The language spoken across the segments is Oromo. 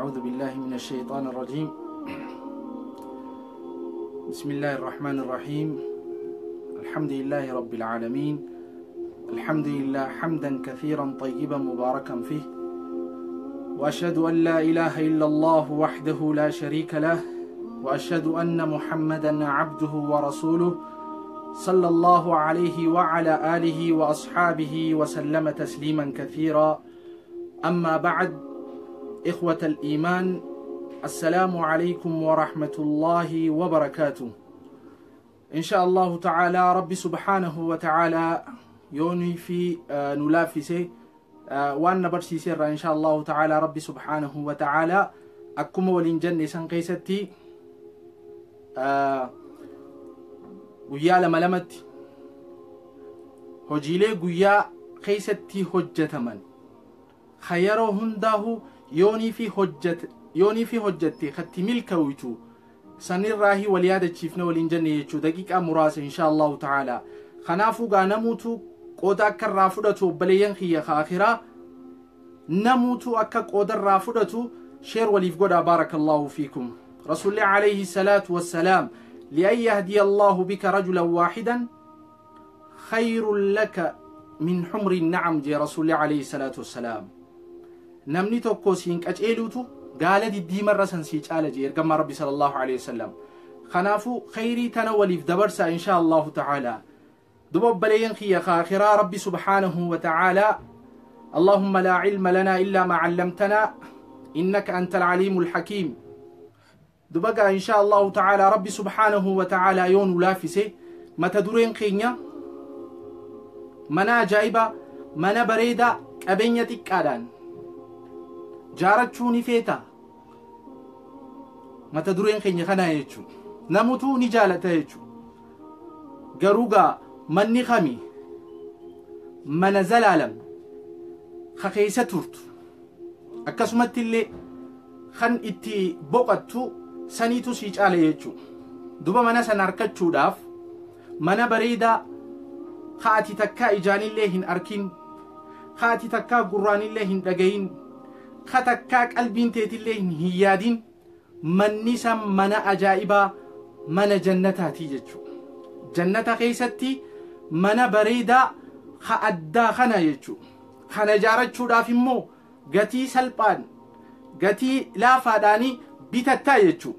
أعوذ بالله من الشيطان الرجيم. بسم الله الرحمن الرحيم. الحمد لله رب العالمين. الحمد لله حمدا كثيرا طيبا مباركا فيه. وأشهد أن لا إله إلا الله وحده لا شريك له، وأشهد أن محمدا عبده ورسوله صلى الله عليه وعلى آله وأصحابه وسلم تسليما كثيرا. أما بعد، إخوة الإيمان، السلام عليكم ورحمة الله وبركاته. إن شاء الله تعالى رب سبحانه وتعالى يوني في نلافسه وأن نبرسي سر إن شاء الله تعالى رب سبحانه وتعالى أكم ولنجن سنقيستي guyyaa lama lamatti hojiilee guyyaa keessatti hojjetaman ka yeroo hundaahu yoonii fi hojjette katti milkaa'utu sanirraahi wal yaadachiifne waliin jenne jechuu daqiiqaa muraasa insha Allahu ta'ala. Kanaafuu gaa namuutu qooda akka irraa fudhatu, obboleeyyan kiyya ka akhiraa namuutu akka qooda irraa fudhatu sheer waliif godhaa. Baarakallahu fiikum. Rasuulli alayhi salaatu wassalaam لأن يهدي الله بك رجلا واحدا خير لك من حمر النعم جي رسول الله عليه الصلاة والسلام. نمني توكو سينك أجئلوتو قال دي دي مرة سنسيج آل جي إرقم ربي صلى الله عليه وسلم. خنافو خيري تنولي في دبرسا إن شاء الله تعالى. دبب بلين خي خاخرا ربي سبحانه وتعالى. اللهم لا علم لنا إلا ما علمتنا إنك أنت العليم الحكيم. دبقى إن شاء الله تعالى ربي سبحانه وتعالى يون لافسه ما تدورين قينيا منا جايبة منا بريدة أبنيتك كادان جارتشوني فيتا ما تدورين قينيا خنا يجو نموتو نجالة يجو قروقا من نخمي من زلالم خخيسة ترت أكسمت اللي خن اتي بوقتو saniitu sii caala jechuu. Duba mana sana argachuudhaaf mana bareedaa haati takkaa ijaanillee hin arkin, haati takkaa gurraanillee hin dhagayin, ha takkaa qalbiin teetillee hin yaadin, manni san mana ajaa'ibaa mana jannataatii jechuu. Jannata keessatti mana bareedaa ha addaa kana jechuu. Kana ijaarrachuudhaaf immoo gatii salphaan gatii laafaadhaanii bitattaa jechuu.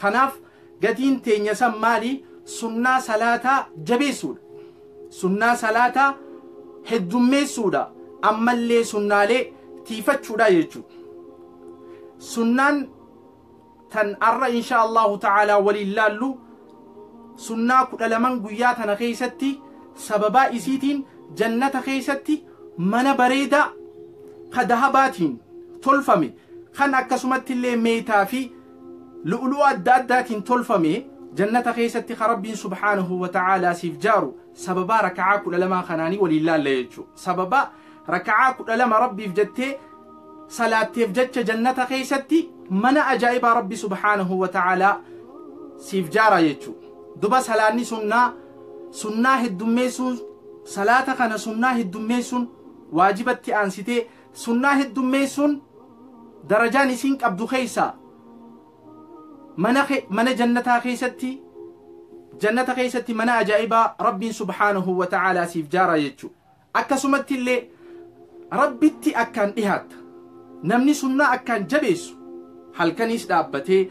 Kanaaf gatiin teenya san maali? Sunnaa salaataa jabeessuudha. Sunnaa salaataa heddummeessuudha. Ammallee sunnaalee tiifachuudha jechuu. Sunnaan tan arra insha Allahu ta'ala waliin laallu sunnaa 12 guyyaa tana keessatti sababaa isiitiin jannata keessatti mana bareedaa ka dahabaatiin tolfame kan akkasumatti illee meetaa fi lu'lu'u adda addaatiin tolfame jannata keessatti ka rabbiin subhaanahu wa ta'aalaa siif jaaru sababaa raka'aa 12 kanaanii waliin laalla jechuu. Sababaa raka'aa 12 rabbiif jettee salaatteef jecha jannata keessatti mana ajaa'ibaa rabbi subhaanahu wa ta'aalaa siif jaara jechuu. Duba salaanni sunnaa heddummeessuun salaata kana sunnaa heddummeessuun waajibatti aansitee sunnaa heddummeessuun darajaan isiin qabdu keessa mana jannataa keessatti jannata keessatti mana ajaa'ibaa rabbiin subhaanahu wa ta'aalaa siif jaara jechuu. Akkasumatti illee rabbitti akkaan dhihaatta. Namni sunnaa akkaan jabeessu halkaniis dhaabbatee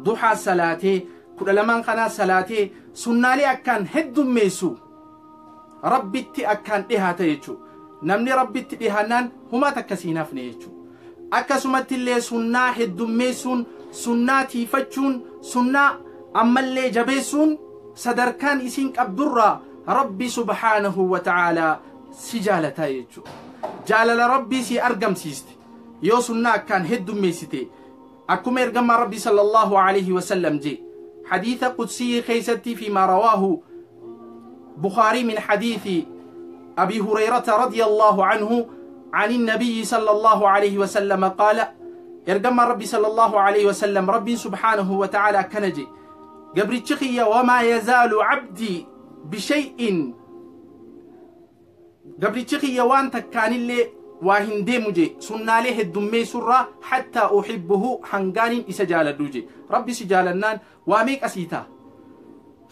duhaa salaatee 12 kanaa salaatee sunnaalee akkaan heddummeessu rabbitti akkaan dhihaata jechuu. Namni rabbitti dhihaannaan humaa takka siin hafne jechuu. Akkasumatti illee sunnaa heddummeessuun sunnaa tiifachuun sunnaa ammallee jabeessuun sadarkaan isiin qabdurraa rabbi subhaanahu wa ta'aalaa si jaalataa jechuu. Jaalala rabbii si argamsiiste yoo sunnaa akkaan heddummeessite akkuma ergamaa rabbi sallallahu alayhi wasallam jee حديث قدسي خيستي فيما رواه بخاري من حديث أبي هريرة رضي الله عنه عن النبي صلى الله عليه وسلم قال إرجم ربي صلى الله عليه وسلم ربي سبحانه وتعالى كنجي قبرتشخي وما يزال عبدي بشيء قبرتشخي وان تكان اللي waa hin deemu jee sunnaalee heddummeessurraa hattaa uhibbuhu hangaaniin isa jaaladhu jee. Rabbi si jaalannaan waa meeqa sii ta'a.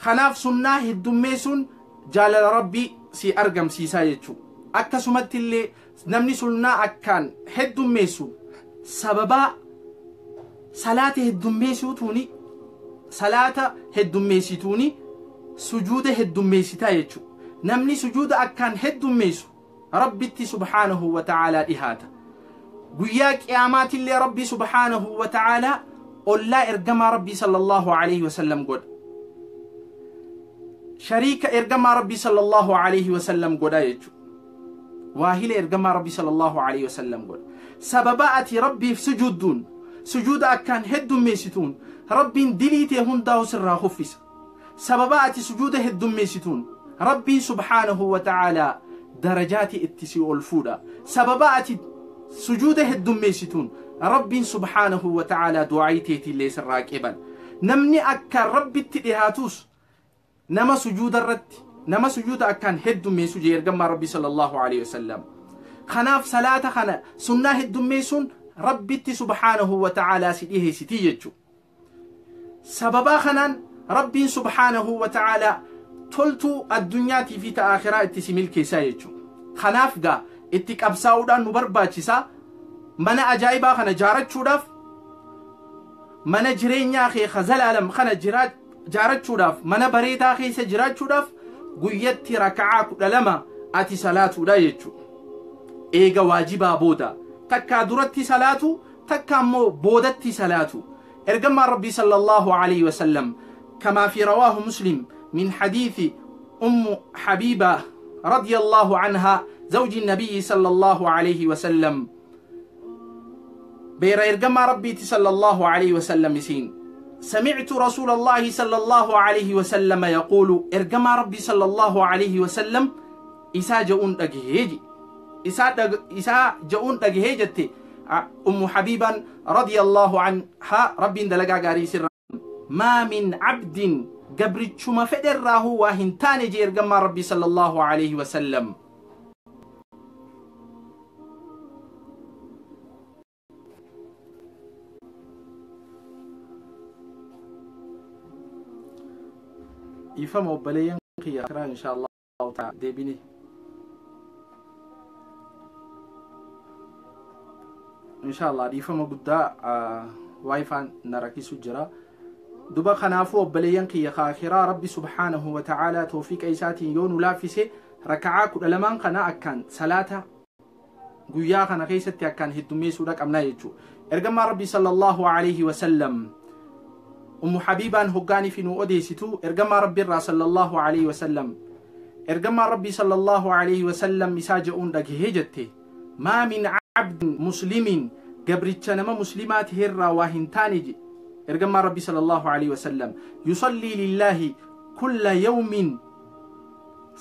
Kanaaf sunnaa heddummeessuun jaalala Rabbii si argamsiisaa jechuu. Akkasumatti illee namni sunnaa akkaan heddummeessu sababaa salaata heddummeessuutuuni salaata heddummeessituuni sujuuda heddummeessitaa jechuu. Namni sujuuda akkaan heddummeessu Rabbitti subhaanahu wa ta'aalaa dhihaata. Guyyaa qiyaamaatillee Rabbi subhaanahu wa ta'aalaa ollaa ergamaa Rabbii sallallahu alaihi wasallam godha. Shariika ergamaa Rabbii sallallahu alaihi wasallam godha jechuudha. Waahila ergamaa Rabbii sallallahu alaihi wasallam godha. Sababa ati Rabbiif sujuudduun sujuuda akkaan heddummeessituun Rabbiin dilii tee hundaa'u sirraa huffisa. Sababa ati sujuuda heddummeessituun Rabbiin subhaanahu wa ta'aalaa darajaati itti si ol fuudha. Sababa ati sujuuda heddummeessituun Rabbiin subhaanahu wa ta'aalaa du'aayii teetiillee sirraa qeebala. Namni akka Rabbitti dhihaatus nama sujuuda irratti nama sujuuda akkaan heddummeessu jee ergamaa Rabbii sallallahu alaihi wasallam. Kanaaf salaata kana sunnaa heddummeessuun Rabbitti subhaanahu wa ta'aalaa si dhiheessitii jechuudha. Sababaa kanaan Rabbiin subhaanahu wa ta'aalaa toltuu addunyaatii fi ta akhiraa itti si milkeessaa jechuudha. Kanaaf gaa itti qabsaa'uudhaan nu barbaachisaa mana ajaa'ibaa kana jaarachuudhaaf mana jireenyaa kee zalaalam kana jaarachuudhaaf mana bareedaa keessa jiraachuudhaaf guyyatti raka'aa 12 ati salaatuudha jechuudha. Eega waajibaa booda takkaa duratti salaatu takkaa immoo boodatti salaatu. Ergamaan Rabbii sallallahu alaihi wasallam kamaa fi rawaahu Muslim من حديث أم حبيبة رضي الله عنها زوج النبي صلى الله عليه وسلم بير إرجما ربي صلى الله عليه وسلم سين سمعت رسول الله صلى الله عليه وسلم يقول إرجما ربي صلى الله عليه وسلم إسا جاءون أجهيجي إسا جاءون أجهيجتي أم حبيبا رضي الله عنها ربي دلقا غاري سر ما من عبد gabrichuma fedherraahu waa hin taane jee ergamaa Rabbii sallallahu alaihi wasallam. Ifama obboleeyyan kiyya akiraa insha Allahu ta'ala deebine. Insha Allah dhiifama guddaa waayifaan na rakkisu jira. Duba kanaafuu obboleeyyan kiyya akhiraa Rabbi subhaanahu wa ta'aalaa tawfiiqa isaatiin yoo nu laaffise raka'aa 12 kana akkaan salaata guyyaa kana keessatti akkaan heddummeessuudha qabnaa jechuudha. Ergamaa Rabbi sallallahu alaihi wasallam Ummu Habiibaan hoggaanii fi nu odeessitu ergamaa Rabbi irraa sallallahu alaihi wasallam ergamaa Rabbi sallallahu alaihi wasallam isaa je'uun dhagahee jette maa min abdin muslimin gabricha nama muslimaa taherraa waa hin taane je ergamaa Rabbi sallallahu alaihi wasallam yusallii lillaahi kulla yawmin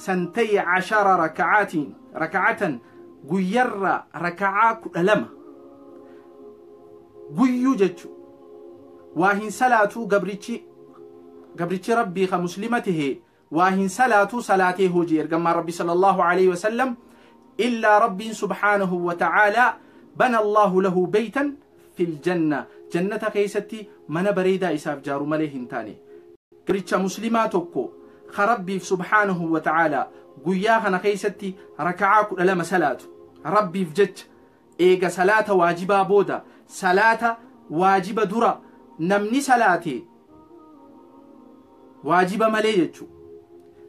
12 raka'aatin raka'atan guyyarra raka'aa 12 guyyuu jechu waa hin salaatuu gabrichi Rabbii ka muslima tahe waa hin salaatuu salaatee hojii ergamaa Rabbi sallallahu alaihi wasallam illaa Rabbiin subhaanahu wa ta'aalaa bana Allahu lahu baytan fil janna jannata keessatti mana bareedaa isaaf jaaru malee hin taane. Gabricha muslimaa tokko ka Rabbiif subhaanahu wa ta'aalaa guyyaa kana keessatti raka'aa 12 salaatu Rabbiif jecha eega salaata waajibaa booda salaata waajiba dura namni salaate waajiba malee jechu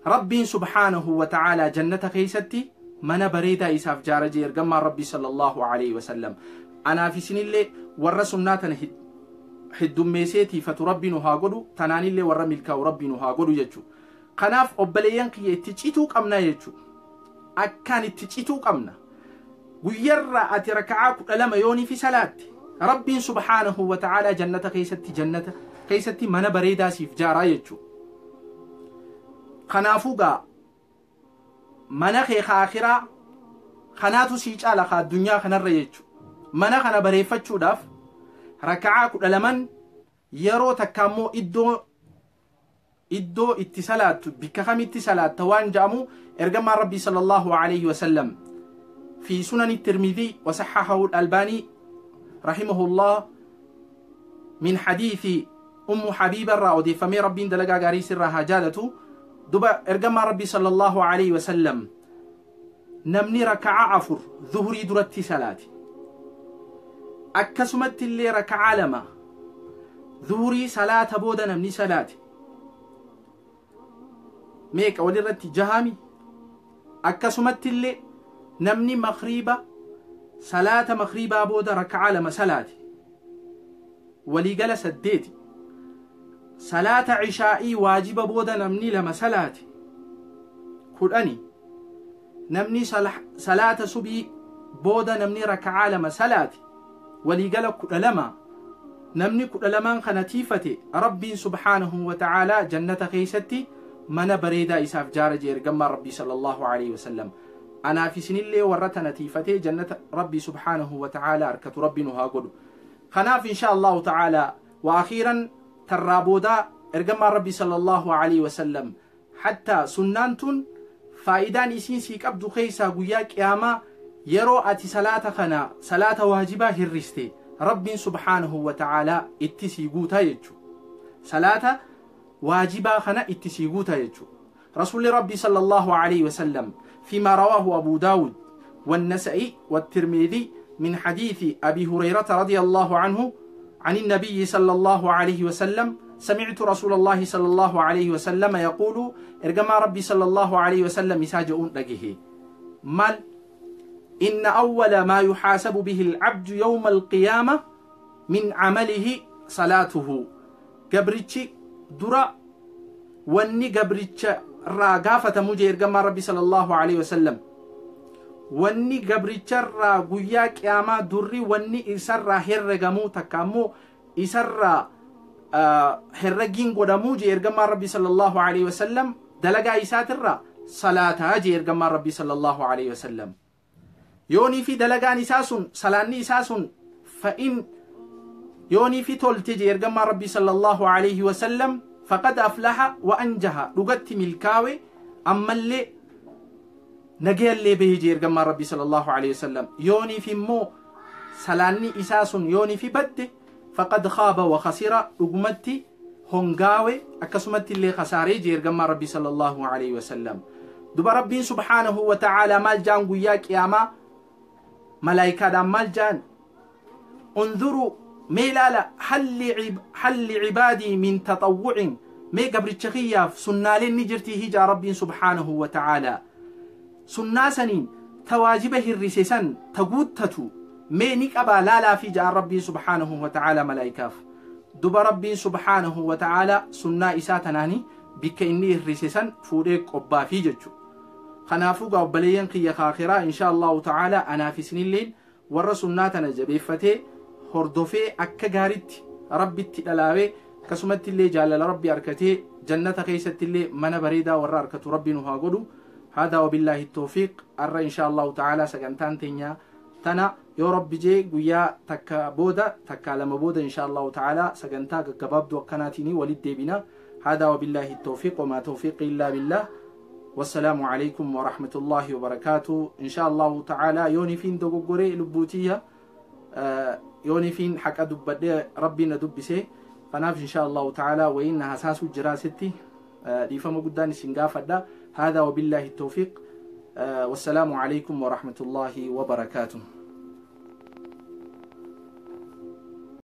Rabbiin subhaanahu wa ta'aalaa jannata keessatti mana bareedaa isaaf jaara jee ergamaan Rabbii sallallahu alaihi wasallam. Anaaf isinillee warra sunnaa tana heddummeesseetiifatu Rabbi nu haa godhu tanaanillee warra milkaa'u Rabbi nu haa godhu jechu. Kanaaf obboleeyyan kiyya itti cituu qabna jechu. Akkaan itti cituu qabna. Guyyarra ati raka'aa 12 yoonii fi salaatte Rabbiin subhaanahu wa ta'aalaa jannata keessatti mana bareedaa siif jaaraa jechu. Kanaafuu gaa mana kee akhiraa kanaatu sii caala ka addunyaa kanarra jechu. Mana kana bareeffachuudhaaf raka'aa 12 yeroo takka immoo iddoo itti salaattu bikka kamitti salaatta waan jedhamu ergamaan Rabbii sallallahu alaihi wasallam في سنن الترمذي وصححه الألباني رحمه الله من حديث أم حبيبة الرأودي فمي ربي دلقا غاريس الرها جالته دبا إرقم ربي صلى الله عليه وسلم نمني ركعة عفر ظهري درتي صلاتي أكسمت اللي ركعة لما ظهري صلاة بودا نمني صلاتي ميك أولي رتي جهامي أكسمت اللي نمني مغربة صلاة مغربة بودا ركعة لما صلاتي ولي جلس الديتي صلاة عشائي واجب بودا نمني لما صلاتي كراني نمني صلاة صبي بودا نمني ركعة لما صلاتي ولي جل لما نمني كلما خنتيفتي ربي سبحانه وتعالى جنة خيستي من بريدا إساف جارجي رقم ربي صلى الله عليه وسلم أنا في سن اللي ورت نتيفتي جنة ربي سبحانه وتعالى أركت ربي نها قدو خناف إن شاء الله تعالى. وأخيرا ترابودا إرقم ربي صلى الله عليه وسلم حتى سنانتون فائدان إسين سيك أبدو خيسا قياك ياما يرو أتي صلاة خنا صلاة واجبة هرستي رب سبحانه وتعالى اتسيقوتا يجو صلاة واجبة خنا اتسيقوتا يجو. رسول ربي صلى الله عليه وسلم فيما رواه أبو داود والنسائي والترمذي من حديث أبي هريرة رضي الله عنه عن النبي صلى الله عليه وسلم سمعت رسول الله صلى الله عليه وسلم يقول إرجما ربي صلى الله عليه وسلم يساجؤون لجه مال إن أول ما يحاسب به العبد يوم القيامة من عمله صلاته. قبرتش درا واني قبرتش راقافة مجي إرجما ربي صلى الله عليه وسلم واني قبرتش راقوياك ياما دري واني إسر هرقمو تكامو إسر هرقين قدامو جي إرجما ربي صلى الله عليه وسلم دلقا إساتر صلاة جي إرجما ربي صلى الله عليه وسلم يوني في دلقان إساسون صلاني إساسون فإن يوني في تولتجي إرجما ربي صلى الله عليه وسلم فقد أفلح وأنجح رقدت ملكاوي أما اللي نجي اللي بيجي إرجما ربي صلى الله عليه وسلم يوني في مو صلاني إساسون يوني في بد فقد خاب وخسر رقمتي هنغاوي أكسمت اللي خساري جي إرجما ربي صلى الله عليه وسلم. دب ربي سبحانه وتعالى مال جان قياك ياما ملايكة دام مال جان انظروا ميلالا حل عبادي من تطوع مي قبر الشخية سنالين نجرتي هجا ربي سبحانه وتعالى سناسنين تواجبه الرسيسان تقوتتو مي نكبا لا لا في جاء ربي سبحانه وتعالى ملايكاف. دب ربي سبحانه وتعالى سنة إساتناني بك إني الرسيسان فوريك أبا في ججو. خنافو قبليين قيا خاخرة إن شاء الله تعالى أنا في سنين الليل ور سناتنا جبيفتي هردوفي أكا غاريت ربي تلاوي كسمت اللي جعل ربي أركتي جنة خيست اللي من بريدا ور أركت ربي نها قدو. هذا وبالله التوفيق. أرى إن شاء الله تعالى سجنتان تنيا تنا يا رب جي قويا تكا بودا تكا لما بودا إن شاء الله تعالى سجنتا كباب دو قناتيني ولد بنا. هذا وبالله التوفيق وما توفيقي إلا بالله. والسلام عليكم ورحمة الله وبركاته. إن شاء الله تعالى يوني فين دوغوري لبوتية يوني فين حق دبدي ربي ندبسه فناف إن شاء الله تعالى وإنها أساس جراستي دي فما قداني سنقافة. هذا وبالله التوفيق. والسلام عليكم ورحمة الله وبركاته.